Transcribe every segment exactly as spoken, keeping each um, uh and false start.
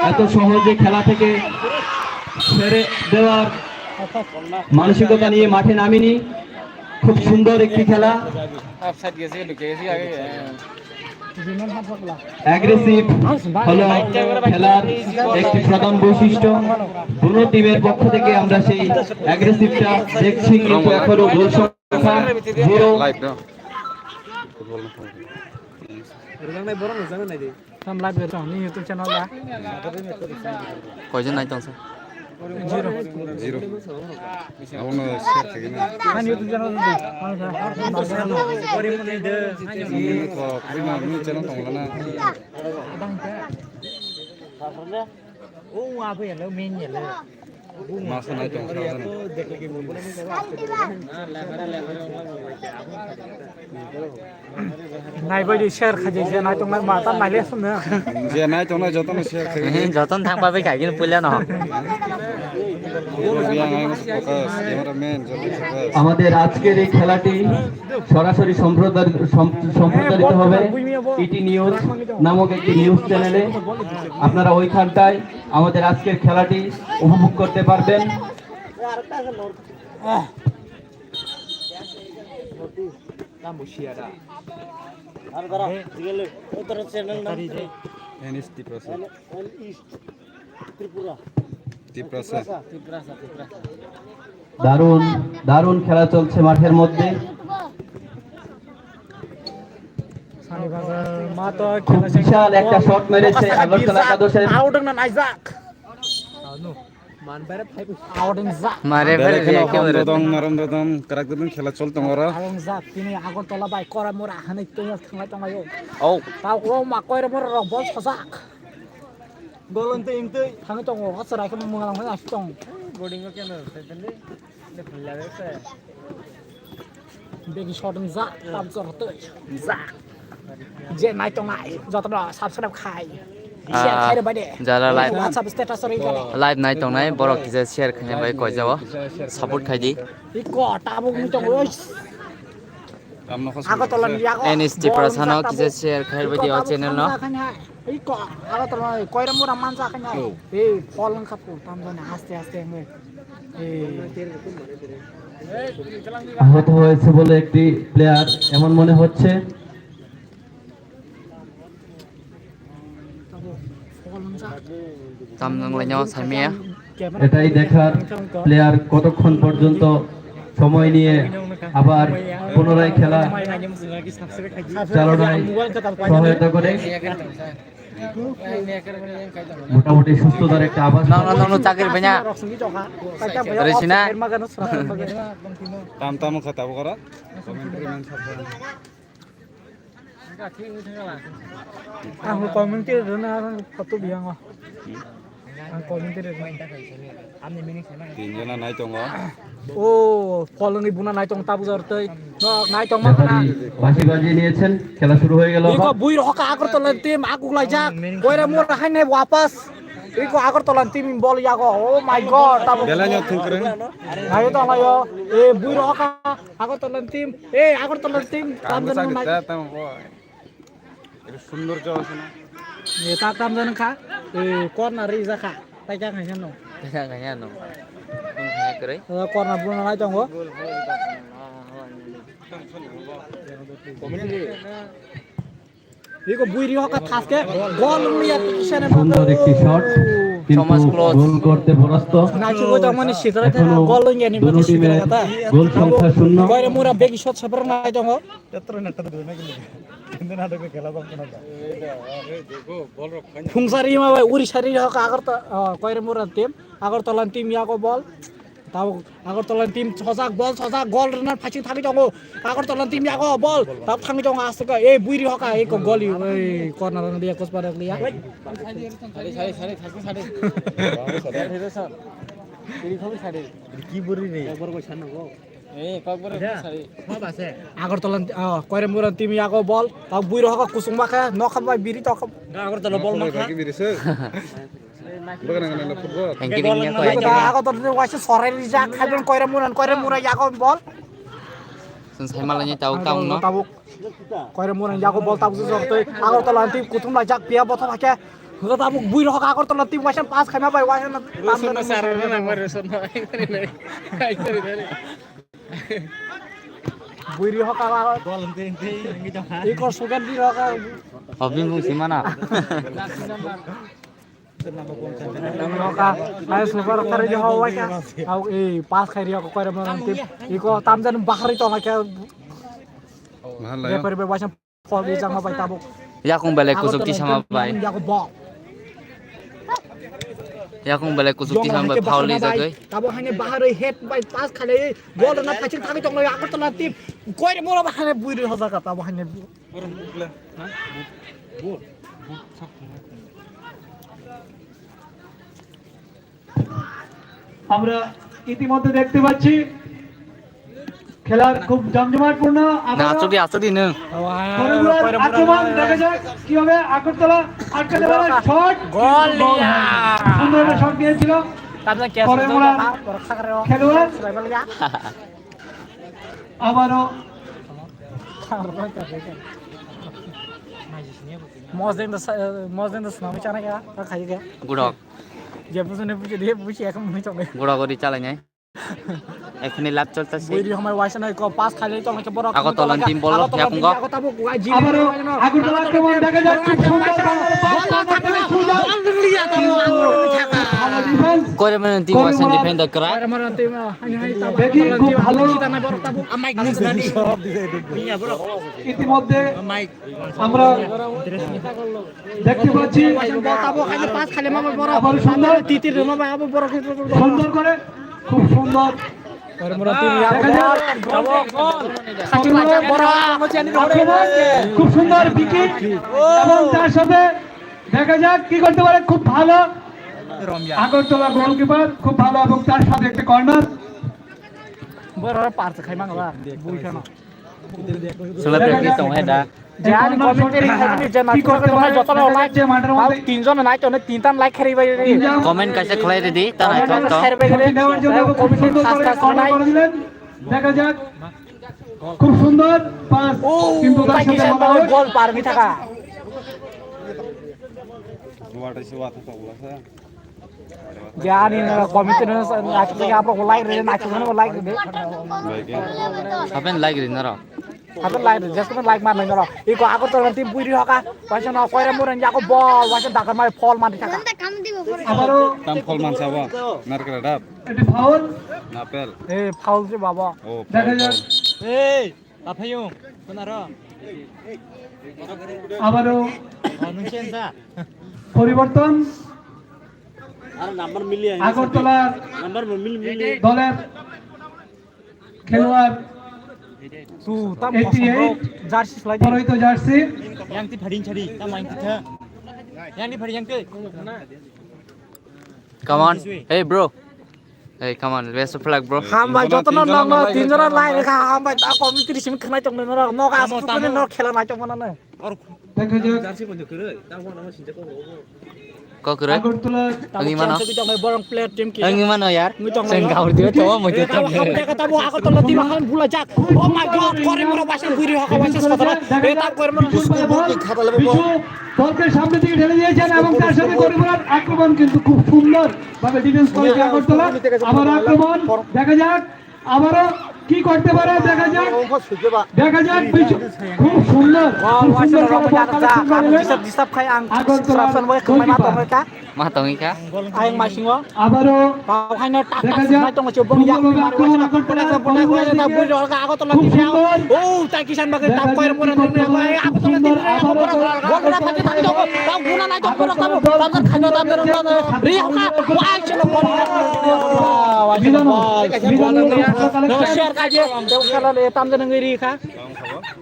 এত সহজে খেলা থেকে ছেড়ে দেওয়ার মানসিকতা নিয়ে মাঠে নামিনি। খুব সুন্দর একটি খেলা। অ্যাগ্রেসিভ হলো খেলার একটি প্রধান বৈশিষ্ট্য। দুনো টিমের পক্ষ থেকে আমরা সেই অ্যাগ্রেসিভটা দেখছি, কিন্তু এখনো গোল সংখ্যা zero. Tam live bertong ni YouTube channel da. Koijon nai tong sa? Zero. Zero. Abono share khaigwna. Ani YouTube channel da. Ko, ko, ko, channel tong lana. Masa nai tong sa. Nai bai di share khaijai je nai tongnai ma ta nai le sumna. Je nai tongnai jotono share khai. Joton thang pa bai khai gin puila no. Yang ang focus, cameraman joton focus. আমাদের আজকের এই খেলাটি সরাসরি সম্প্রচার-, সম-, সম্প্রচারিত হবে ইটি নিউজ নামক একটি নিউজ চ্যানেলে। আপনারা ওইখানটায় আমাদের আজকের খেলাটি উপভোগ করতে পারবেন। Tam bo siya da. Ar dara, tigele, otro channel nam. N S T Prasa. East Tripura. Tiprasa. দারুণ, দারুণ খেলা চলছে মাঠের মধ্যে। খুব বিশাল একটা শট মেরেছে আগরতলা একাদশের। Out na naijak. Out and za. Mare bere bere ke bere. Dong, naram dong, karak dong, khela chol tong oro. Out and za, tini Agartala bai kora mora hanai tong thangla tong ayo. Oh. Tao ko ma kora mora rok bol sajak. Golon te ingte thang tong o, hasra ke mung lang asi tong. Boarding ko keno, tende. Begi shot wng jak, tabjor twi jak. Je nai tongnai, jotono subscribe khai. Share khai rw bai de. Jara live. WhatsApp status ori kare. Live nai tongnai, borok kisa share khaina bai koijao. Support khai di. Iko tabuk ni tongo. Agartala ni yago. N S T Prasano kisa share khai bai di o channel no. Iko Agartala koiram mura mansa khaina. Ei, fall wng kha pu, tamjani aste aste wngwi. আহত হয়েছে বলে একটি প্লেয়ার এমন মনে হচ্ছে। Tamjani saimaya. এটাই দেখার প্লেয়ার কতক্ষণ পর্যন্ত সময় নিয়ে আবার পুনরায় খেলা চালনায় সহায়তা করে। মোটামুটি সুস্থতার একটা আভাস। Nang nang nang chakri banya. Resina. Tam tam kha tabuk oro. Commentary man sabjana. Ang commentary rwna ang photo biyango. Ang commentary rwna. Tinjona nai tongo. O, folongni buna nai tong tabuk jor tei. No, nai tong ma khana. বাঁশি বাজিয়ে নিয়েছেন, খেলা শুরু হয়ে গেল। Iko bui roka Agartala team aguk laijak. Koira mura hainai wapas. Iko Agartala team bol yago. Oh my God, tabuk. Bela nyok thung kre. Ayo tong ayo. E bui roka Agartala team. E Agartala team. Tamjani nai. Sundor jo asana. E ta tamjani kha. E corner ri ja kha. Paikha khaisa no. Paikha khaisa no. Bung khaina kwrwi. Corner buna nai tongo. Iko buiri hoka thaske gol wngya sene. সুন্দর একটি শট, কিন্তু Thomas Close. গোল করতে ব্যর্থ। Naisugwi tongmani sitra এখনো gol wngya ni দুনো টিমের গোল সংখ্যা শূন্য। Koira mura begi shot separate nai tongo. Phungsari ma bai uri sari hok Agarta-, ah, Koiramura team, Agartala team yago bol. Tabuk Agartala team sojak bol, sojak gol rwna phaiching thangwi tongo. Agartala team yago bol. Tabuk thangwi tongo aswk ei buiri hoka ei ko goli ei corner rwna dia kospa rwna dia. Sari, sari, sari, thangwi sari. Sari, sari. Ini kau sari. Ini kiburi ni. Agartala, ah, Koiramura team yago bol. Tau bui rohok kusung ma khe, nok kha bai biri tok. Agartala bol ma kha. Bagi biri se. Bagi nang nang football. Thank you, thank you, Agartala ni waisa sorai rijak, khaibon Koiramura, Koiramura yago bol. Sun sai malani tau tau no. Tabuk. Koiramura yago bol tabuk jor tei. Agartala team kuthum laijak, pia bothop hakhe. Hwnkhe tabuk bui rok Agartala team waisa pass khaima bai waisa na Rusun no sar no nang bai Rusun no. Ai kari nai. Ai kari nai. Bui ri hoka ba. Gol ente ente ngi jong ha. Ikor sugan di roka. Hobby mung simana. Roka. Ai super kare jo hawai ka. Au e pass khai ri ko kore mo team. Iko tamjan bahari to na kya. Mahal la ya. Referee bai waisa Foul rijak ma bai tabuk. Yakung belai kuchuk tisama bai. Yakung ball. Yakung belai kuchuk tisama bai foul rijak bai. Tabuk haine bahar oi head bai pass khalai gol na phachik thangwi tonglo Agartala team. Koi re moro bahane bui re hojak tabuk haine. আমরা ইতিমধ্যে দেখতে পাচ্ছি খেলার খুব জমজমাটপূর্ণ আবহাওয়া। Achuk di, achuk di nwng. Koremurar আক্রমণ, দেখা যাক কিভাবে আগরতলা আটকাতে পারে। শট, গোল। সুন্দর একটা শট নিয়েছিল। Koremurar খেলোয়াড়। আবারও Mosdeng da, mosdeng da swnamwi chana kha, ta khai kha. Gurok. Je busu ne busu de, busu ekha mui chok. Gurok gori chalai nai. Ekhoni lap cholta se. Bui ri hamai waisa nai ko pass khalai tong khe borok. Agartala team ball Agartala yakung go. Agartala team yakung go. আবারও আগরতলা আক্রমণ দেখা যাক, খুব সুন্দর পাস করতে পেরে সুন্দর। ভালো defence. Koremurar team waisa defender kwrak. Koremurar team, hai, hai, tabuk. দেখি, খুব ভালো। Amai nang swnani. ইতিমধ্যে আমরা দেখতে পাচ্ছি আবার সুন্দর, সুন্দর করে, খুব সুন্দর। দেখা যাক। আক্রমণ, খুব সুন্দর ফ্রি কিক এবং তার সাথে দেখা যাক কি করতে পারে। খুব ভালো আগরতলা গোলকিপার, খুব ভালো এবং তার সাথে একটা corner. Borok parsa khai mangla, bui khana. Sula practice tong hai da. Jani commentary khai ni je match ko tong hai joto no like. Tinjon nai tong tinta like khari bai re. Comment kaisa khlai ridi ta nai to. Khari bai re. Comment subscribe nai. দেখা যাক। খুব সুন্দর পাস, কিন্তু তার সাথে গোল পারবি থাকা। Jani na comment no achuk theke aphuru like ridi, achuk theke like ridi. Hapen like ridi naro. Hapen like ridi, just like mar naro. Iko Agartala team bui ri hoka. Waisa no koira muran jako ball, waisa dakar mai foul mandi thaka. আবারও tam foul man sabo. Narkra dap. এটি foul. Napel. Eh, foul je baba. Oh, দেখা যাক। Ei, Taphayung, kunaro? আবারও পরিবর্তন। আগরতলার দলের খেলোয়াড় Tu tam eighty eight, jersey slai di. পরিহিত jersey. Yang ti phading chari, tam yang ti tha. Yang ti phading yang ti. Come on. Hey, bro. Hey, come on. Best of luck, bro. Hambai jotono nokno tinjora lai rekha, hambai ta commentary simi khnai tongno norok nok asuk kene nok khela nai tongmana no. দেখা যাক। Kok kere? Agartala Ang imano. Borong player team ki. Ang imano yar. Seng gaur diyo to mo to. Tabo Agartala team han bula jak. Oh my God, kore moro waisa buri hoka waisa sotara. Eta kore moro. Bishu দলকে সামনে দিকে ঠেলে দিয়েছেন এবং তার সাথে করিমুরার আক্রমণ কিন্তু খুব সুন্দর ভাবে ডিফেন্স করেছে আগরতলা। আবার আক্রমণ দেখা যাক, আবারও কি করতে পারে দেখা যাক। দেখা যাক বিশু খুব সুন্দর, খুব সুন্দর করে বল কালেকশন করে নিলেন। Disturb khai ang আগরতলার goalkeeper. Ma tongwi kha. Ayang masingo. আবারও Kau haino tak দেখা tak যাক। Mai tongo chobong ya. সুন্দরভাবে আক্রমণ আগরতলা, করিমুরার দিকে। Buri hoka Agartala team ya. খুব সুন্দর। Oh, ta kisan bagai দেখা tam যাক koi কি mura করতে পারে। Agotala খুব সুন্দর team ya. Agotala আবারও team ya. Gol na pati pati tongo. Tau guna nai tongo. Agotala দল Tamjar khaino tamjar ri hoka. Wai chelo gol. Mizanur, মিজানুর ভালো collection. Share kaje. Tau khala le tamjar nang ri kha.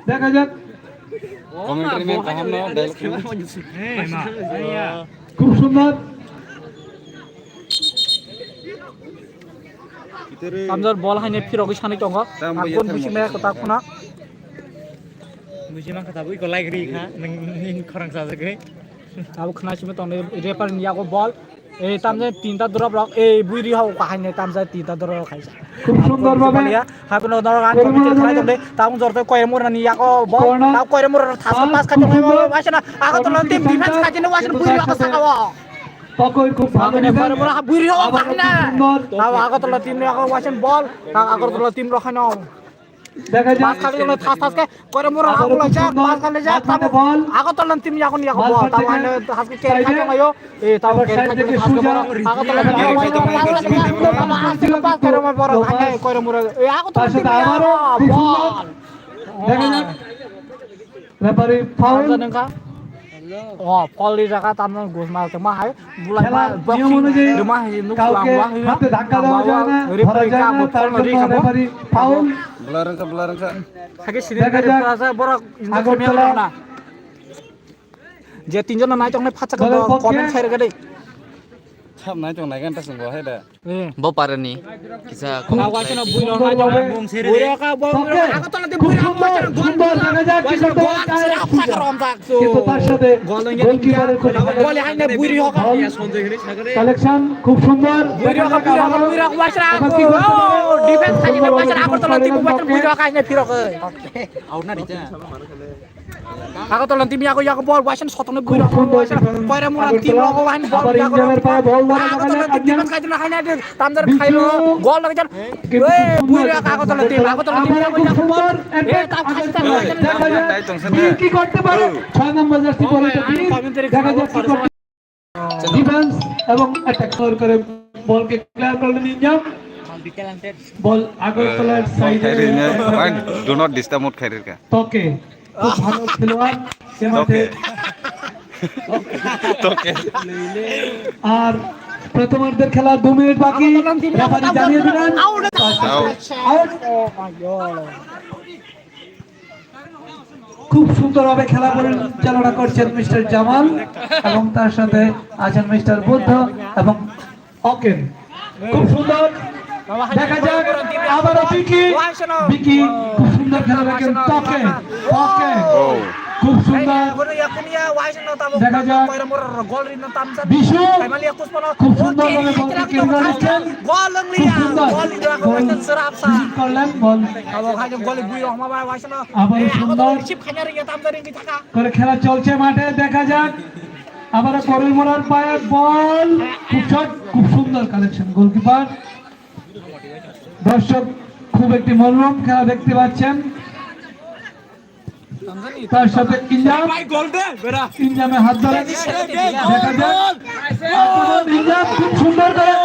দেখা যাক। Commentary man kaham no dialogue. খুব সুন্দর। Tamjar bol haino phirogwi sanwi tongo. Akbon busi me kota khuna. Busi man kota bui ko like ri kha nang khorang sajagwi. Abo khna simi tongo referee ni yago bol. Ei, tamjani tinta drop rok, ei, buiri hao kahai nai tamjani tinta drop rok khaisa. খুব সুন্দর ভাবে Baliya, hakono norok ang কর্মমূল commentary khlai tongde, tabung jorto Koirmura ni yago bo, Corner. Tabung Koirmura no thaska Pass, pass khaitong খুব সুন্দর. Waisana, Agartala team defense khaitini waisana buiri hao sakao. তকই খুব ভালো Agone defense। Koirmura buiri hao Agartala kahai na. খুব সুন্দর। Tabung Agartala team ni yago waisana ball, tabung Agartala team rok haino। দেখা যাক। Pass khaitong thas thas khe, Koirmura agartala hago laijak, সুন্দর। Pass khaitong laijak, মাঝমাঠে tabung বল। Agartala team ni yago ni yago মাঝমাঠ ball, tabung থেকে haino thaska khe side-এ। Khaitong ayo. Eh, tabuk side থেকে সুজা। Agartala, Agartala, Koirmura, Koirmura, Koirmura, Koirmura, Koirmura, Koirmura, Agartala, তার সাথে আবারও খুব সুন্দর। Ball. দেখা যাক। Referee foul। Oh, foul rijak, tamno gusma tongma hai, bulai ma, খেলার নিয়ম অনুযায়ী কাউকে হাতে ধাক্কা দেওয়া যায় না, ধরা যায় না, তার জন্য referee foul। Blur wngkha, blur wngkha। Hakhe sini দেখা যাক। Borok Agartala. Je tinjon no naitok nai phatsa dol ko pokhe comment khairga dei. Thap naitok nai ganta sungbo hai da. Eh. Bo parani kisa na comment waisano khai. Buiro khai jong. Buiro ka bo. Pokhe. Agartala de buiro. সুন্দর, সুন্দর দেখা যাক কি করতে পারে। কিন্তু তার সাথে গোলকিপারের খুব ভালো। Gol hai na buiro ka. Collection খুব সুন্দর। Buiro ka, buiro ka, buiro ka, waisana. এবার কি করতে পারে? Defense khai na waisana, Agartala team waisana buiro ka hai na phirok. Out na dicha. Agartala team yago yago ball, waisana sotokno buiro, waisana Koirmura team rogo waisana ball yago. Agartala team defense khaitini haina de, tamjar khairo, goal lagjar. Ei, buiro Agartala team, Agartala team yago yago ball. Ei, tam khasi tam khasi tam. কি করতে পারে? ছয় নম্বর জার্সি পরিহিত। দেখা যাক কি করতে। ডিফেন্স এবং অ্যাটাক করে বলকে ক্লিয়ার করলেন ইনজাম। বল আগরতলার সাইডে। Do not disturb mode khairka. তকে খুব ভালো খেলোয়াড় সে মাঠে। তকে। আর প্রথমার্ধের খেলা দু মিনিট বাকি। রেফারি জানিয়ে দিলেন। আউট। খুব সুন্দরভাবে খেলা পরিচালনা করছেন মিস্টার জামাল এবং তার সাথে আছেন মিস্টার বুদ্ধ এবং অকেন। খুব সুন্দর। দেখা যাক আবারও বিকি। বিকি খুব সুন্দর খেলা রাখেন। তকে, তকে। খুব সুন্দর। দেখা যাক। বিশু। খুব সুন্দরভাবে বলকে কেড়ে নিচ্ছেন। খুব সুন্দর। গোল। করলেন, বল। আবারও সুন্দর করে খেলা চলছে মাঠে, দেখা যাক। আবারও করুইমুড়ার পায়ে বল। খুব শট, খুব সুন্দর কালেকশন গোলকিপার। দর্শক খুব একটি মনোরম খেলা দেখতে পাচ্ছেন। তার সাথে ইনজাম। ইনজামে হাত ধরে। দেখা যাক। আক্রমণ ইনজাম খুব সুন্দর করে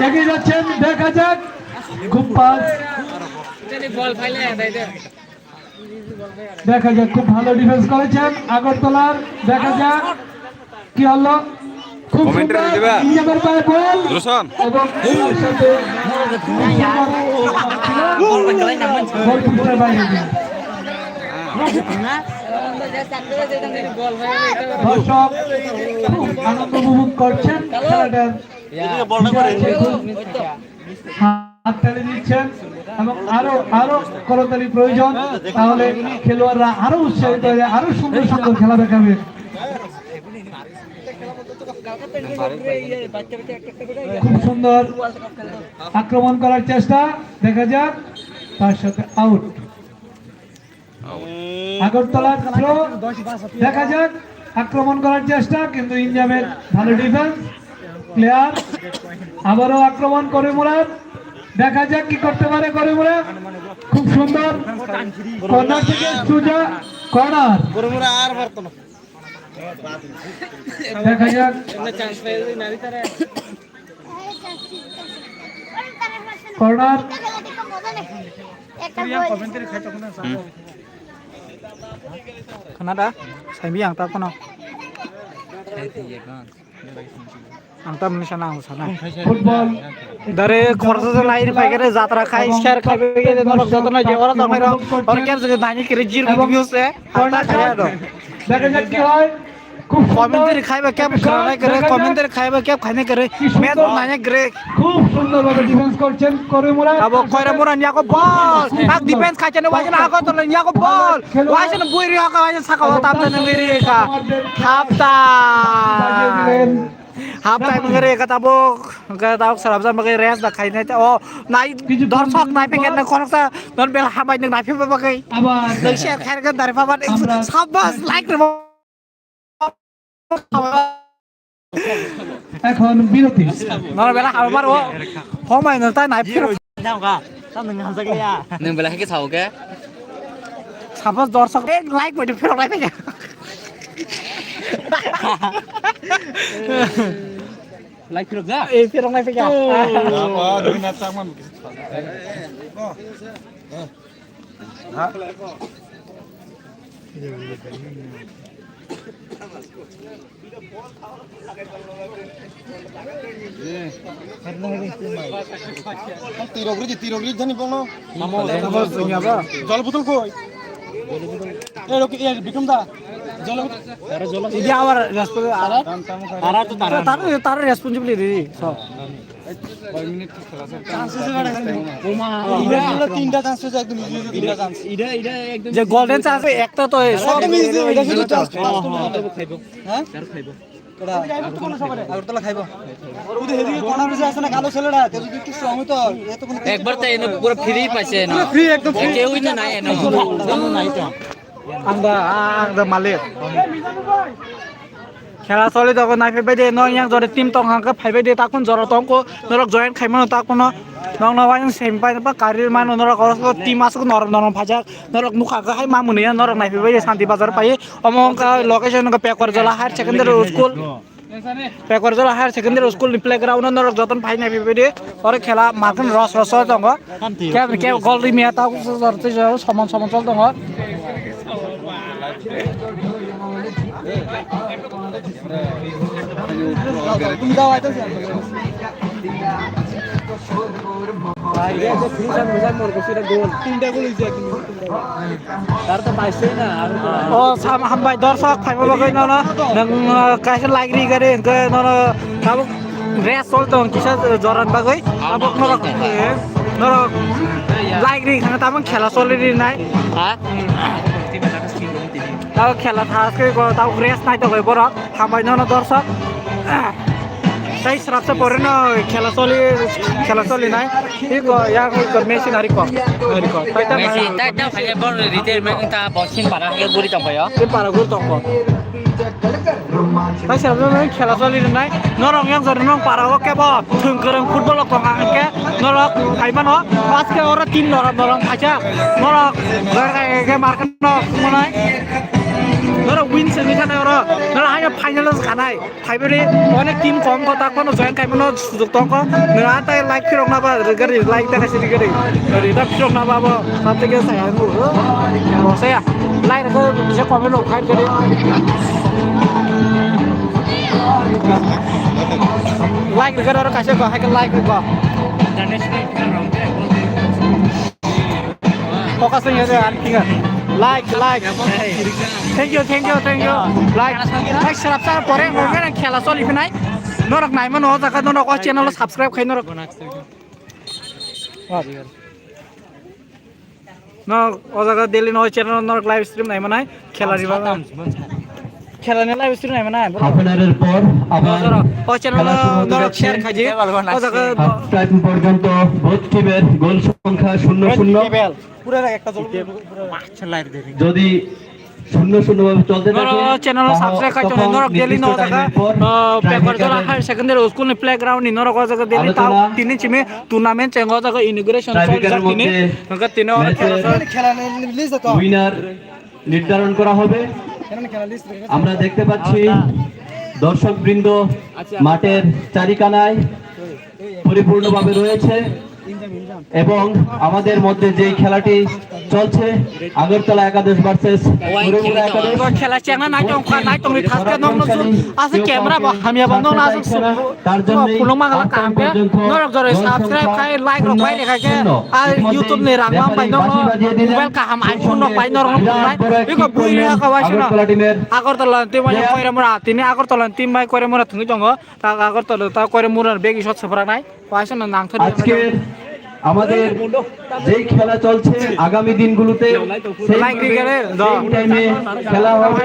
এগিয়ে যাচ্ছেন। দেখা যাক। খুব পাস। দেখা যাক, খুব ভালো ডিফেন্স করেছেন আগরতলার। দেখা যাক কি হলো। খুব সুন্দর। ইনজামের পায়ে বল। এবং তার সাথে গোলকিপারের বাইরে গিয়ে। দর্শক খুব আনন্দ উপভোগ করছেন খেলাটার। হাততালি দিচ্ছেন এবং আরো, আরো করতালি প্রয়োজন, তাহলে খেলোয়াড়রা আরো উৎসাহিত হয়ে আরো সুন্দর সুন্দর খেলা দেখাবে। খুব সুন্দর আক্রমণ করার চেষ্টা, দেখা যাক, তার সাথে আউট। আগরতলার থ্রো, দেখা যাক, আক্রমণ করার চেষ্টা, কিন্তু ইনজামের ভালো ডিফেন্স। প্লেয়ার আবারও আক্রমণ করুইমুড়ার, দেখা যাক কি করতে পারে করুইমুড়া। খুব সুন্দর কর্নার থেকে সুজা কর্নার। দেখা যাক। Corner. Khna da? Saimbi ang ta phano. Ang ta mwnwi sana, ang sana. Football. Dare khoroksa se lai ri phai khe re jatra khai, share khai bai khe norok jotono je oro tong phai rok. Oro ker se nani khe re zero views se. Ang ta khaya do. দেখা যাক কি হয়। Commentary khai bai khe khranai khe re, commentary khai bai khe khainai khe re. Match bo nainai khe re. খুব সুন্দরভাবে ডিফেন্স করছেন করুইমুড়া। Abo Koiramurani yago ball. Ak defense khai chani waisano Agartala ni yago ball. Waisano bui ri haka waisano saka o tamjani ri ka. Hapta. Half time wngkha re, wngkha tabuk, wngkha tabuk swnamjak bagwi rest da khainai ta, o nai dorsok nai phaikha nang khoroksa, non bela hambai nang nai phaiba bagwi. Nang share khairokhe dari phaban, sabbas, like rwma. Ekhon biroti. Non bela hambai maro, homai nang ta nai phirok. Nwng bela hai khe sao khe? Sabbas dorsok, ek like bai phirok lai phaikha. Lai phirok ja? Eh, phirok lai phaikha. Oh. Tirok riji, tirok riji dhani bongno. Jol botol koi? Eh, rok, eh, Bikram da. Jol botol. Idi abar response, ara? Ara to tara. Tara, tara responsibility, so. Ida, ida, tinta chance hoyse ekdom easy hoyse tinta chance. Ida, ida, ekdom. Je golden chance ekta to hoy. Ekdom easy, ida sudu chance. Ha? Kora. Agartala khaibo. Ude hedi corner hoyse asana kalo cheletra, te jodi ekটু strong hoito, eto kono. Ekbar te eno pura free paise eno. Pura free, ekdom free. Keu ino nai eno. Ang da, ang da malik. Khela choli tongo, naiphai bai de, nong yang jora team tong hang khe phai bai de, takun jora tong ko, norok join khai mano takun no, nong no wain semi pai pa kari mano, norok oro team asuk norok norok phaijak, norok nukha khe hai ma muni ya, norok naiphai bai de Santi Bazar pai, omo wngkha location wngkha Pekorjola Higher Secondary School, Pekorjola Higher Secondary School ni playground no norok joton phai naiphai bai de, oro khela markhe ros ros tongo. Khe, khe gol rimya ta soman soman chol tongo. O sam hambai dorsok phaiba bagwi nono nwng, uh, kaisa like ri gari hwnkhe nono tabuk rest chol tong kisa joran bagwi. Abo norok, eh, norok like ri khana tabuk khela choli ri nai. Ha? Tabuk khela thaske ko tabuk rest nai tongwi borok. Hambai nono dorsok. Tei srapsa pore no khela choli, khela choli nai. Iko yang iko Messi nari ko. Nari ko. Tai ta Messi, nai. Tai ta phai bor retirement ta boxing para hai guri tong phaio. Te para guri tong ko. Tai srapsa no khela choli nai. Norok yang jor nong para o kebo thwng kwrwng football o kong ang ke. Norok hai mano. Aske oro team norok norok phaisa. Norok gar kai ke market no monai. Norok win semi khanai oro. Norok hai final o khanai. Phaibari onek team kom ko tak phano join khai mano sujok tong ko. Nwng a tai like phirok na ba gari like ta kasi gari. Gari ta phirok na ba bo. Sab te ke saya nu. Bo saya. Like ko bisa komen lo khai gari. Like gari aro kaisa ko hai like ko. Focus on your finger. Like, like. Thank you, thank you, thank you. Like, like, srapsa pore, oke, khela choli phinai. Norok nai mano, o jaga norok o channel subscribe khai norok. No, o jaga daily no channel norok live stream nai manai. Khela riba. Khela ni live stream nai manai. Half an hour-এর পর আবার খেলা শুরু হতে যাচ্ছে। Half time পর্যন্ত বোথ টিমের গোল সংখ্যা শূন্য শূন্য। যদি শূন্য শূন্য ভাবে চলতে থাকে, norok channel subscribe khai tong norok daily no jaga, uh, Pekorjola Higher Secondary School ni playground ni norok o jaga daily tao tini chimi tournament cheng o jaga inauguration chol jak tini. Hingke tini o khela chol. Winner নির্ধারণ করা হবে। আমরা দেখতে পাচ্ছি দর্শকবৃন্দ মাঠের চারিকানায় পরিপূর্ণভাবে রয়েছে এবং আমাদের মধ্যে যেই খেলাটি চলছে, আগরতলা একাদশ ভার্সেস মুড়িমুড়া একাদশ। Khela chengna nai tong kha, nai tongwi thaske nokno chuk. Aswk camera bo hamya bo nokno aswk তার জন্য phulung mangala kaham khe, norok joroi subscribe khai, like rok bai rikha khe, a YouTube ni rang mang bai nokno mobile kaham iPhone rok bai norok no phunuknai. Iko bui ha ka waisano Agartala ni team bai Koiramura, tini Agartala ni team bai Koiramura thwngwi tongo. Ta Agartala ta Koiramura begi shot swpraknai. Waisano nangthar. আজকের আমাদের যেই খেলা চলছে, আগামী দিনগুলোতে সেই টাইমে খেলা হবে।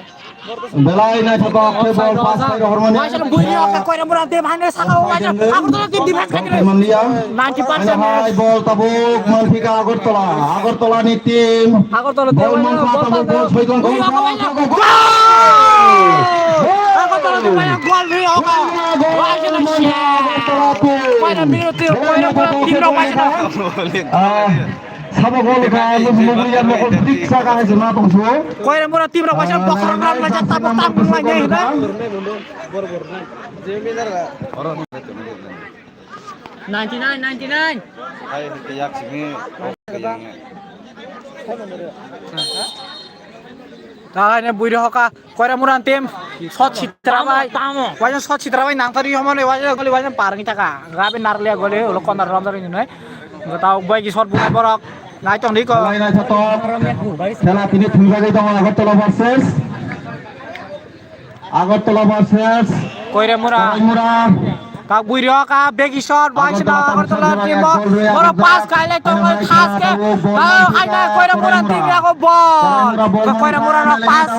Belai naithotok khe ball pass khai rohormani. Waisalo buini oka koira mura de bhane saka o waisalo. Agartala team defense khai. Manliya. Ninety percent. Hai ball tabuk manphika Agartala. Agartala ni team. Agartala team. Ball manpha tabuk ball soiton. Buini oka waisalo. Goal! Agartala team waisalo goal ni oka. Waisalo. Agartala team. Koira mura team rok waisalo. Ah. Sabo gol kha, lubung lubung ya mokol prik saka hai jema tongsu. Koira mura team rok waisa bokhorok rok lai jata bo tam lai jai na. Ninety nine, ninety nine. Hai, hai, yak sini. Tahaine buiri hoka. Koira mura team, sot sitra bai. Tamo, tamo. Wajan sot sitra bai nang tari homo ne wajan goli wajan parang taka. Gabe narlia goli ulo konar rom tari nunai. Gata bai ki sot bunai borok. Nai tong di ko. Belai naithotok. Khela tini thungjagwi tongo Agartala versus. Agartala versus. Koira mura. Koira mura. Tak bui rok a begi shot bai sina Agartala team bo. Boro pass khailai tongo, khas khe. Aina Koiramura team yago ball. Koiramura no pass.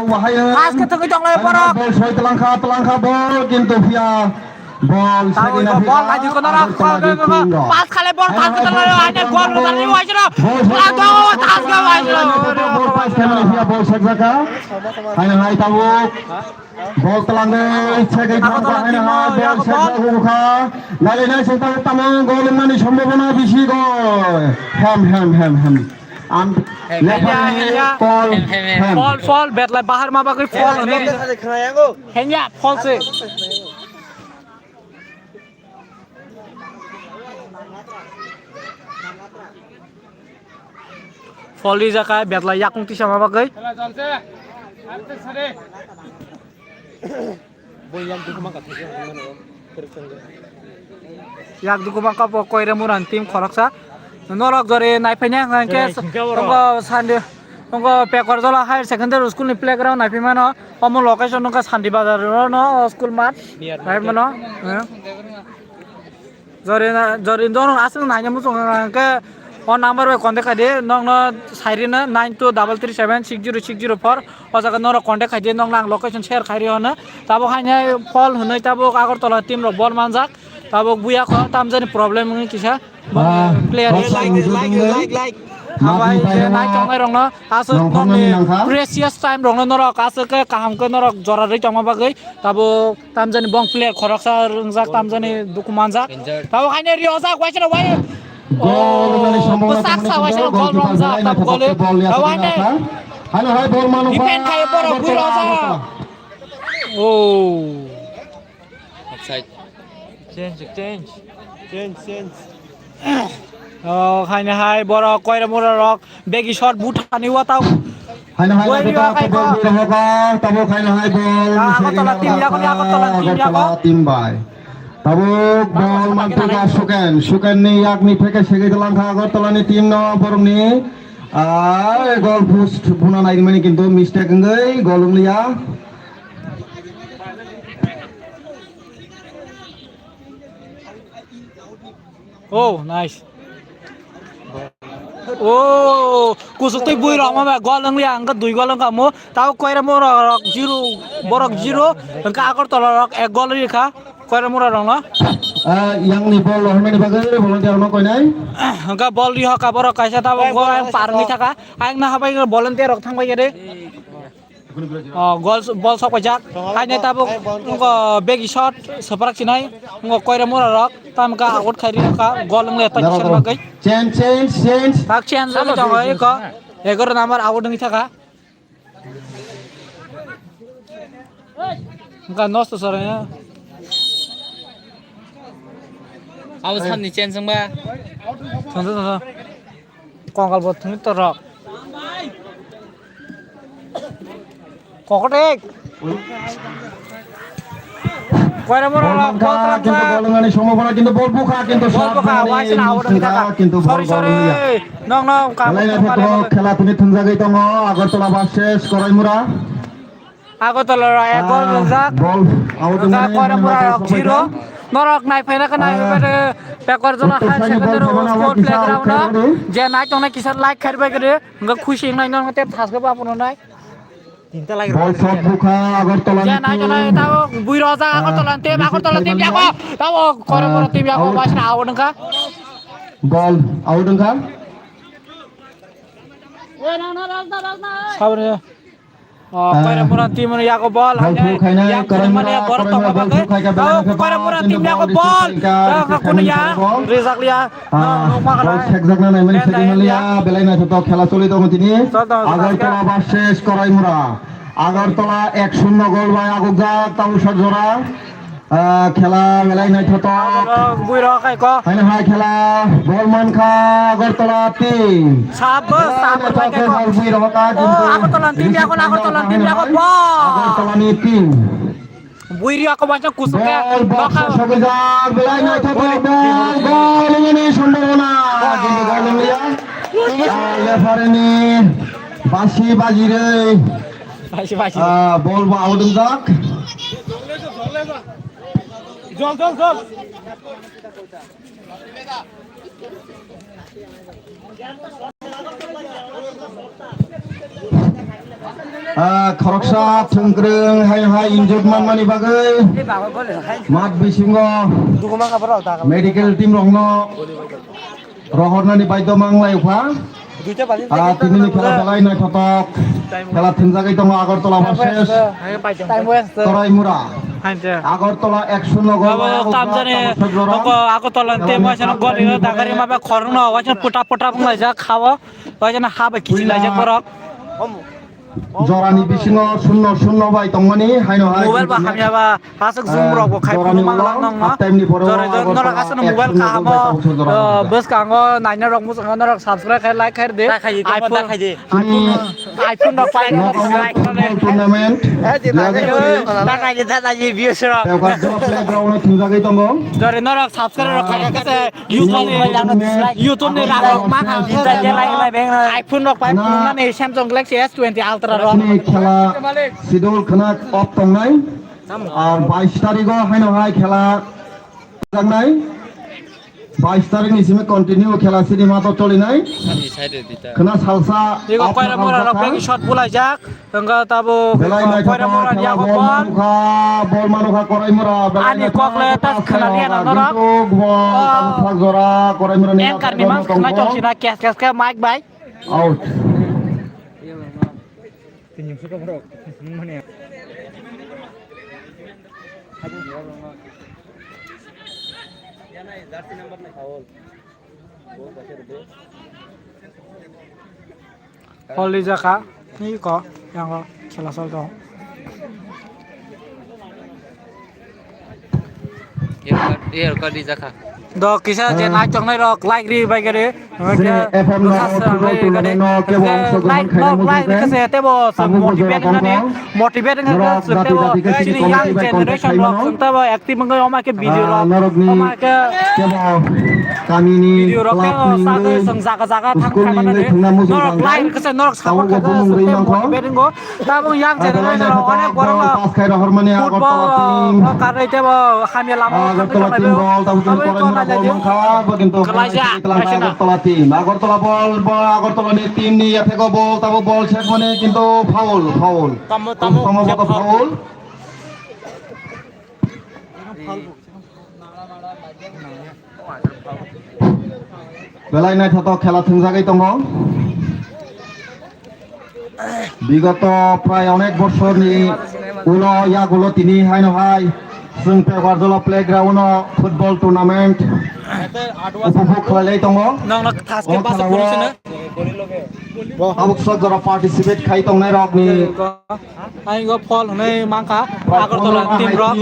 Khas khe thangwi tonglai borok. Ball soi telangkha, telangkha ball kintu phiya ball. Ball khaidi kono rak. Pass khailai ball khas khe tonglai aina goal rwjak ni waisino. Ball soi telangkha, ball pass khailai phiya ball sekjaka. Haino hai tabuk. Bol twlangwi segwi thangkha haino ha bol segwi thangkha. Nalai nai sengtang tamang gol wngmani sombhabona bisi gol. Hem hem hem hem. Am referee call hem. Foul foul betlai bahar ma bagwi foul hwnwi. Henya foul se. Foul rijak kha, betlai yakung tisa ma bagwi. Yak duku bangkha bo Koiramura ni team khoroksa. Norok jori naiphai nai hwnkhe tongo Sunday, tongo Pekorjola Higher Secondary School ni playground naiphai mano. Omo location wngkha Shanti Bazar road no, o school mat. Naiphai mano. Jori na, jori norok aswk naina muchung hwnkhe o number bai contact khaidi, nokno sairino nine two double three seven six zero six zero four. O jaga norok contact khaidi, nokno ang location share khairi hwnwi. Tabuk haino foul hwnwi tabuk Agartala team rok ball manjak. Tabuk buya kho tamjani problem wngwi kisa. Player. Like, like, like, like. Habai je nai tongnai rokno aswk nokni precious time rokno norok aswk khe kaham khe norok jora rwi tongma bagwi tabuk tamjani bong player khoroksa wngjak tamjani duku manjak. Tabuk haino ri ojak waisano wai. Gol wngmani sombhabona bwsak tongmani sa waisano gol romjak tabuk gol. Tabuk haino defend khayo borok bui rojak. Oh. Offside. Change, change. Change, change. Oh, haino hai borok Koiramura rok begi shot buthani watau. Haino hai bol rok hai ko. Tabuk haino hai bol. Agartala team yago, Agartala team yago. Team bai. Tabuk bol mantu ka Suken. Suken ni yak ni theke segwi langkha Agartala ni team no borok ni. Ah, gol post buna nai mani kintu mistake wngwi gol wngya. Oh, nice. Oh, kusuk tei bui rok ma ba gol wng liya, ang ka dui gol wng ka mo. Tao koira mo rok zero, borok zero, ang ka Agartala rok ek gol ri kha. Koira mo rok no. Ah, yang ni bol lo hmani bagwi volunteer no koinai. Ang ka bol ri ho ka borok kaisa tao gol ang par ni thaka. Ang na habai volunteer rok thang bai de. Oh, gol, bol sok paijak. Haine tabuk ngo begi shot, soprak sinai. Ngo koira mura rok, tam ka out khairi ka, gol ngle ta kisan bagwi. Change, change, change. Tak change wngwi tongo eko. Egaroh number out wngwi thaka. Engka nosto sara ya. Abo samni change wngba. Thangsa, thangsa. Kongkal bo thwngwi torok. Kokotek. Koira mora rok, bol tram kha. Bol wngmani sombhabona kintu bol bukha kintu bol bukha, waisana awar wngkha. Sorry, sorry. Nong, nong, kam. Khela tini thwngjagwi tongo Agartala versus Koraimura. Agartala rok ek gol wngjak. Bol out wngkha, Koiramura rok zero. Norok nai phaina khe nai phaina Pekorjola Higher Secondary School playground o je nai tongnai kisa like khairbai kwrwi. Hwnkhe khusi wngnai norok tei thas khe baphunuknai. Bol shot bukha Agartala je nai tongnai tabo bui rojak Agartala team, Agartala team yago tabo Koiramura team yago baisna out wngkha. Bol out wngkha. Sabri. Oh, Koiramura team ni yago bol, bol hanya thuk khainai, yak Koiramura, mani borok Koiramura tongma bol bagwi. Thuk khaika belai. Oh, Koiramura team yago bol. Ka kunu ya, rijak liya. Nokma bol kala. Sekjakna naimani sekjakna liya, belai naithotok khela choli tongo tini. Agartala versus Koiramura. Agartala ek shunno gol bai agukjak, tabuk sat jora. Ah, khela belai naithotok. Bui rok kai ko. Haino hai khela bol mankha Agartala team. Sabo, sabo kai ko. Bui rok ka, oh, kintu Agartala team ya ko, Agartala team ya ko. Agartala ni team. Bui ri ako bacha kusuk ya. Bol box sogijak, belai naithotok bol, gol wngmani sombhabona. Kintu gol wngya. Ah, referee ni basi bajirwi. Basi, basi. Ah, bol bo out wngjak. Jol, jol, jol. Ah, khoroksa thwngkwrwng hai hai injok manmani bagwi mat bisingo medical team rokno rohornani baidhyo manglai kha. Ah, tinini khela belai naithotok. Khela thwngjagwi tongo Agartala versus Koraimura. Agartala action logo. Tamjani noko Agartala team waisano goli dagari maba khorokno waisano puta puta wnglaijak khao. Waisano haba kichi laijak borok. Jorani bisingo shunno shunno bai tongmani haino hai. Mobile ba hamya ba, aswk zoom rok bo khai phunuk mang lang nang no. Half time ni pore jore jore norok aswk no mobile kahamo bwskango naina rok muchungo norok subscribe khai like khai de. iPhone iPhone rok khai. Tournament. Dadaji dadaji views rok. Playground thungjagwi tongo. Jore norok subscribe rok khai khe YouTube ni, YouTube ni rang rok ma kha. iPhone rok pai phunuknani Samsung Galaxy S twenty Ultra rok. Khela schedule khwna off tongnai. Ar bais tarigo haino hai khela jangnai. Bais tarik ni simi continue khela sini ma to cholinai. Khwna salsa. Ego koira mora rok bagi shot bulaijak. Wngkha tabuk belai naithotok koira mora ni khela, abo bol bol. Manukha, bol manukha Koraimura, belai ani naithotok kok le ta khela khwna liya na norok. Kintu bol tabuk thak jora Koraimura ni anchor ni mang khwna tongkho. Chok sina kes kes ke mic bai. Out. Holi jakha, ni ko, yang ko, khela sol tong. Air card, air card di jakha. Do kisa je nai chongnai rok, like ri bai gari. F M no, football tournament no, kebo, like, no, like, kese, tebo, motivate nani. Motivate wngkha chwng teibo chini young generation rok chwng teibo active wngwi omo khe video rok, omo khe kebo kamini video rok teibo sakhe chwng jaga jaga thang khaimani norok line khe norok support khe motivate wngo. Tabuk young generation rok onek borok no football rok karwi teibo hamya lama o thangwi tonglai o. Tabuk kok nailai di. Kwlaijak, kaisa na. Agartala team, Agartala ball, Agartala ni team ni yathego ball, tabuk ball check mani kintu foul, foul. Tamo, tamo, foul. Belai naithotok khela thwngjagwi tongo. Bigoto prai onek bosorni ulo yagulo tini haino hai chwng Pekarjala playground o football tournament upobhog khlailai tongo. Nokno thaske basa phone sene. Tabuk sok jora participate khai tongnai rokni. Ang go phol hwnwi mankha Agartala team rok.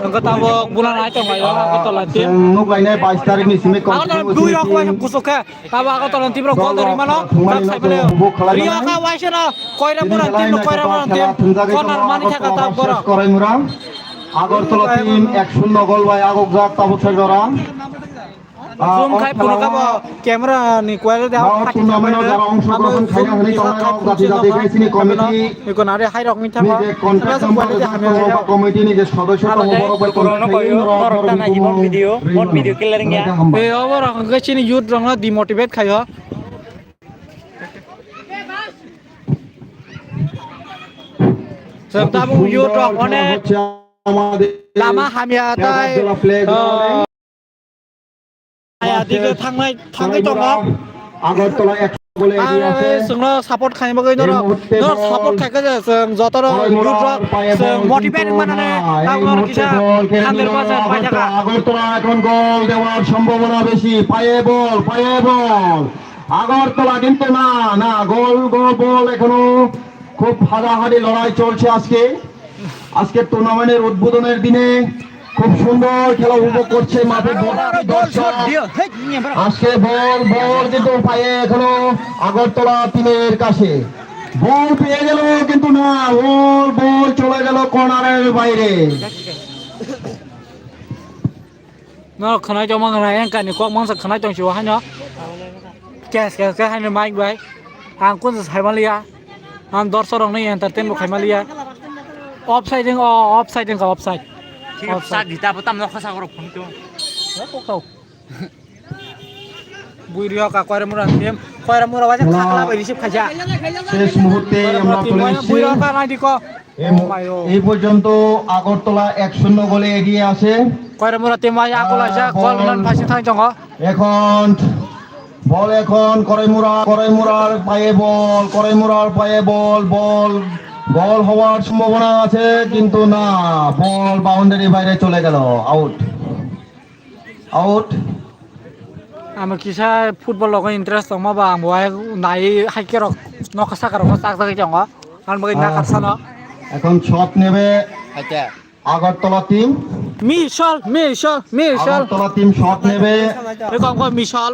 Ang go tabuk bulan ai tonglai Agartala team. Nuk lainai bais tarik ni simi Agartala dui rok kusuk khe. Tabuk Agartala team rok gol dori mano. Tak sai mano. Riya ka waisano koira mura team no koira mura team. Corner mani thaka tabuk borok. Koraimura. Agartala team ek shunno gol bai agokjak tabuk sai jora. Zoom khai phunukha bo camera ni quality hak tournament o jara ongshogrohon khaina hwnwi tongnai rok jati jati khe chini committee. Eko nare hai rok ni thango. Ni je contact number rijak tongo ba committee ni je sodosyo tongo borok bai contact khai norok ta nai jibon video, mon video clearing ya. Ei obo rok hwnkhe chini youth rok no demotivate khaio. Chwng tabuk youth rok onek lama hamya tai. Aya dige thangnai, thangwi tongo. Agartala ek bole area ase. Chwngno support khaina bagwi norok, norok support khaikha je chwng joto rok youth rok chwng motivate manani tabuk norok kisa hundred percent paijak. Agartala এখন গোল দেওয়ার সম্ভাবনা বেশি। পায়ে বল, পায়ে বল। আগরতলা কিন্তু না, না, গোল, গোল, বল এখনো খুব হাডাহাডি লড়াই চলছে আজকে। আজকের টুর্নামেন্টের উদ্বোধনের দিনে খুব সুন্দর খেলা উপভোগ করছে মাঠে ভর্তি দর্শক। আজকে বল, বল কিন্তু পায়ে এখনো আগরতলা টিমের কাছে। বল পেয়ে গেল কিন্তু না, বল, বল চলে গেল কর্নারের বাইরে। No khwnai tongma khna engkani kok mangsa khwnai tong sio haino. Kes kes ke haino mic bai. Ang kunsa sai maliya. Ang dorso rok ni entertain bo khai maliya. Offside o, offside ka offside. Offside. Sak dita bo tam nokha sak rok phone to. Buiri hoka Koiramura team. Koiramura waisa khakla bai receive khaja. শেষ মুহূর্তে আমরা চলে এসেছি। Buiri hoka nai diko. এই ম-, এই পর্যন্ত আগরতলা এক শূন্য গোলে এগিয়ে আছে। Koiramura team waisa akula ja goal man phasi thang jongo. এখন বল এখন করাইমুরা, করাইমুরার পায়ে বল, করাইমুরার পায়ে বল, বল গোল হওয়ার সম্ভাবনা আছে, কিন্তু না, বল বাউন্ডারি বাইরে চলে গেল, out, out. Ang kisa football logo interest tongma ba ang bo nai haike rok nokha saka rok chak chak tongo. Ang bagwi nakar sano. এখন শট নেবে আগরতলা টিম। মিশল, মিশল, মিশল। আগরতলা টিম শট নেবে। এরকম করে মিশল।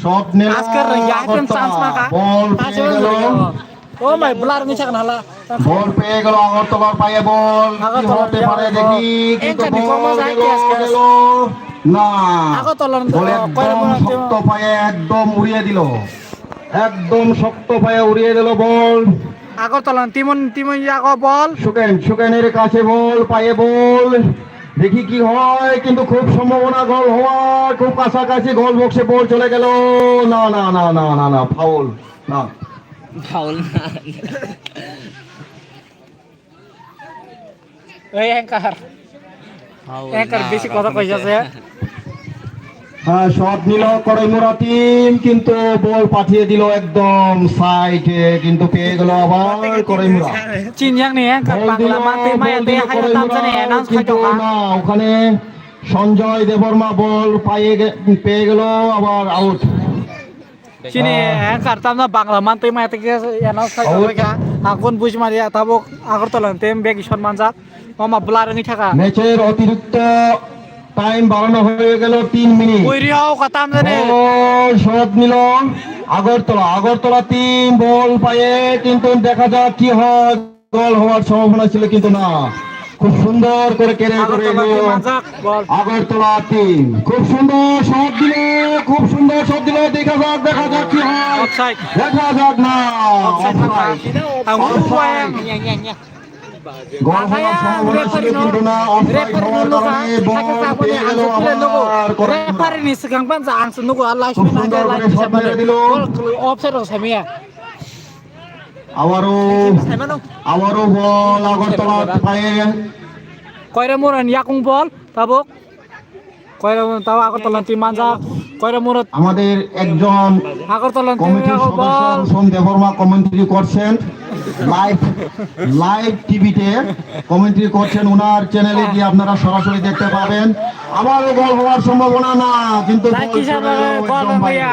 শট নেবে আজকের ইয়া আইটেম আগরতলা। চান্স পাকা। বল পেয়ে গেল। ও মাই ব্লার নিচে কেন হালা? বল পেয়ে গেল আগরতলার পায়ে বল। কি আগরতলার হতে পারে ইয়া দেখি। কিন্তু এনকা নিকো বল মজা গেল, আইকে আজকে। গেল। না। আগরতলার বল একদম কয়রা শক্ত পায়ে একদম উড়িয়ে দিল। একদম শক্ত পায়ে উড়িয়ে দিল বল। আগরতলা তিমন, তিমন ইয়াগো বল। সুকেন, সুকেনের কাছে বল, পায়ে বল। দেখি কি হয়, কিন্তু খুব সম্ভাবনা গোল হওয়ার, খুব কাছাকাছি গোল বক্সে বল চলে গেল। না, না, না, ফাউল, না। ফাউল না। এই অ্যাঙ্কার। ফাউল অ্যাঙ্কার না, বেশি কথা কই যাচ্ছে। হ্যাঁ, শট নিল করাইমুরা টিম, কিন্তু বল পাঠিয়ে দিল একদম সাইডে, কিন্তু পেয়ে গেল আবার করাইমুরা। চিনয়াং নি অ্যাঙ্কার বল দিল, বাংলা মাতে মায়া বল দিল দেয়া হায়া করাইমুরা, তামজানে অ্যানাউন্স কিন্তু খাইতো না, ওখানে সঞ্জয় দেববর্মা বল পায়ে গে-, পেয়ে গেল আবার out. Chini, eh, kartamno Bangla mantwi maya tei khe announce khai rwbaikha. Ang kun buji manya tabuk Agartala ni team bag shot manjak. Mama blur wngwi thaka. ম্যাচের অতিরিক্ত টাইম বাড়ানো হয়ে গেল তিন minute. Buiri hao kha tamjani. ও শট নিল আগরতলা। আগরতলা টিম বল পায়ে কিন্তু দেখা যাক কি হয়। গোল হওয়ার সম্ভাবনা ছিল, কিন্তু না, খুব সুন্দর করে কেড়ে করে আগরতলা নিল টিম আজাদ, বল। আগরতলা টিম খুব সুন্দর শট দিল, খুব সুন্দর শট দিল। দেখা যাক, দেখা যাক কি হয়। অফসাইড। দেখা যাক না। Offside. Offside. Ang offside. Nya, nya, nya. গোল হওয়ার সম্ভাবনা ছিল, রেফারি কিন্তু না, অফসাইড হওয়ার কারণে বল পেয়ে গেল আবার Karaimura. Referee ni swkang pansa ang se nugo, Allah. খুব সুন্দর করে শট মেরে দিল। Gol offside rok samia. আবারও, আবারও বল আগরতলা পায়ে। Koiramura ni yakung bol, tabuk. Koiramura, tabuk Agartala team manjak. Koiramura আমাদের একজন Agartala team কমিটির yakung সদস্য bol. রোশন দেববর্মা কমেন্ট্রি করছেন। লাইভ, লাইভ টিভিতে কমেন্ট্রি করছেন। ওনার চ্যানেলে গিয়ে আপনারা সরাসরি দেখতে পাবেন। আবারও গোল হওয়ার সম্ভাবনা না, কিন্তু গোল চলে গেল একদম বাইরে।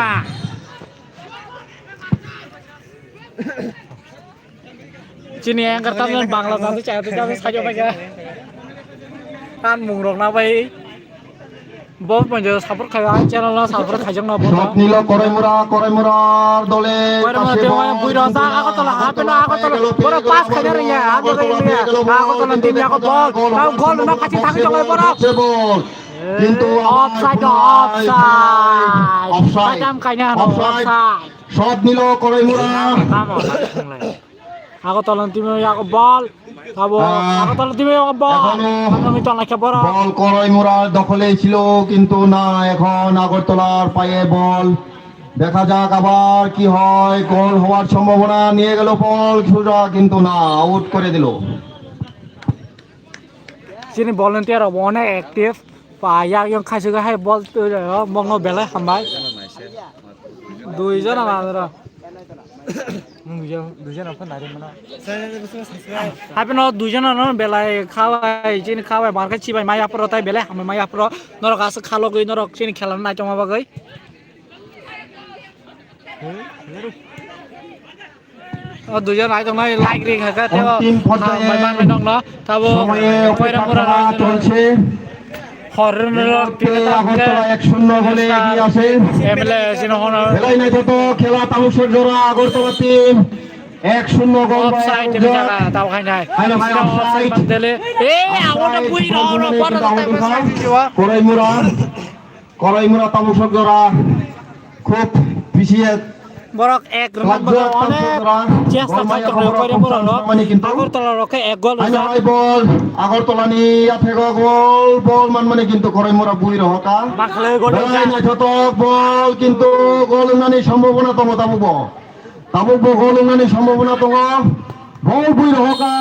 Chini anchor tamni Bangla jati chaya tu jati sajo bai kha. An mung rok na bai. Bo ponjo support khai, an channel no support khai jong no bo. Shot নিল করাইমুরা, করাইমুরার দলে Koiramura team bui rok jak Agartala, ha peno Agartala. Boro pass khai na riya, ha peno riya. Agartala team yago bol. Tao goal no phachi thang jong boro. কিন্তু offside, offside. Offside. Patam khai na offside. Shot নিল Karaimura. Agartala team yago bol. Abo Agartala team yago bol. এখনো আমি তো নাকি বড়। বল করাইমুরার দখলে ছিল, কিন্তু না, এখন আগরতলার পায়ে বল। দেখা যাক আবার কি হয়, গোল হওয়ার সম্ভাবনা। নিয়ে গেল বল সোজা, কিন্তু না, আউট করে দিল। Chini volunteer rok bo onek active. Pa yak yang khaisuk hai bol twi rw, mokno belai hambai. Dui jona na ro. Dui jona pha nari mana. Hai pano dui jona no belai khabai, chini khabai, marka chibai, mai apro tai belai hambai, mai apro. Norok aswk khalogwi, norok chini khela nai tongma bagwi. O duijon aitong nai like ring haka teo. অন্তিম পর্যায়ে bai ban bai nong no tabo সময়ে অপেক্ষা করা চলছে। Hor এই মুহূর্তে আগরতলা এক শূন্য গোলে এগিয়ে আছে। M L A sino hono. বেলায় নাই তত খেলা তামসের জোড়া আগরতলা টিম এক শূন্য গোল। Offside ni jaga tabo khai nai. Hai, hai, offside. Offside bang dele. Eh, awon bui no no. Offside. Koraimura. Karaimura তামসক জোড়া খুব পিছিয়ে Borok ek rwnai, borok onek chesta khaitwrwnai, koire borok rok. Agartala rok khe ek gol rijak. Bol, Agartala ni yathego gol, bol manmani kintu Koraimura bui rohoka. Bakhle gol rijak. Naithotok bol, kintu gol wngnani sombhabona tongo tabukbo. Tabukbo gol wngnani sombhabona tongo. Bol bui rohoka.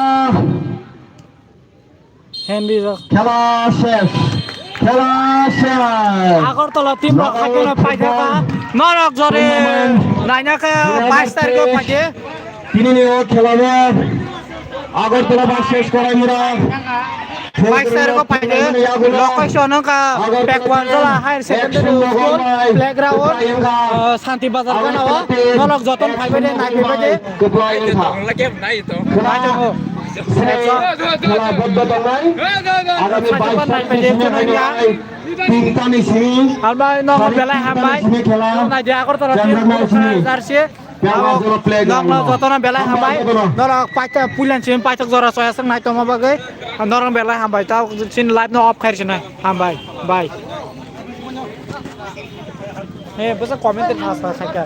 Henry rok. Khela ses. Khela ses. Agartala team rok haikhe no paithaka. Norok jore naina khe bais tarikh o phaidi. Tini ni o khela no Agartala versus Koraimura. Bais tarikh o phaidi. Location wngkha Pekwarjala Higher Secondary School playground, Santi Bazar gana o. Norok joton phaibai de, naiphaibai de. Kwplai wngkha. Nai tongo. Khela boddo tongnai. Agami bais tarikh ni simi hai nai. Tinta ni simi. Hambai, nono belai hambai. Simi khela. Nai de Agartala team jersey. Pekwarjala playground. Nono jotono belai hambai. Norok paita puilan simi paithak jora soya song nai tongma bagwi. Norok belai hambai. Tao sin live no off khair sinai. Hambai. Bye. He, bwsa comment ta sa khaika.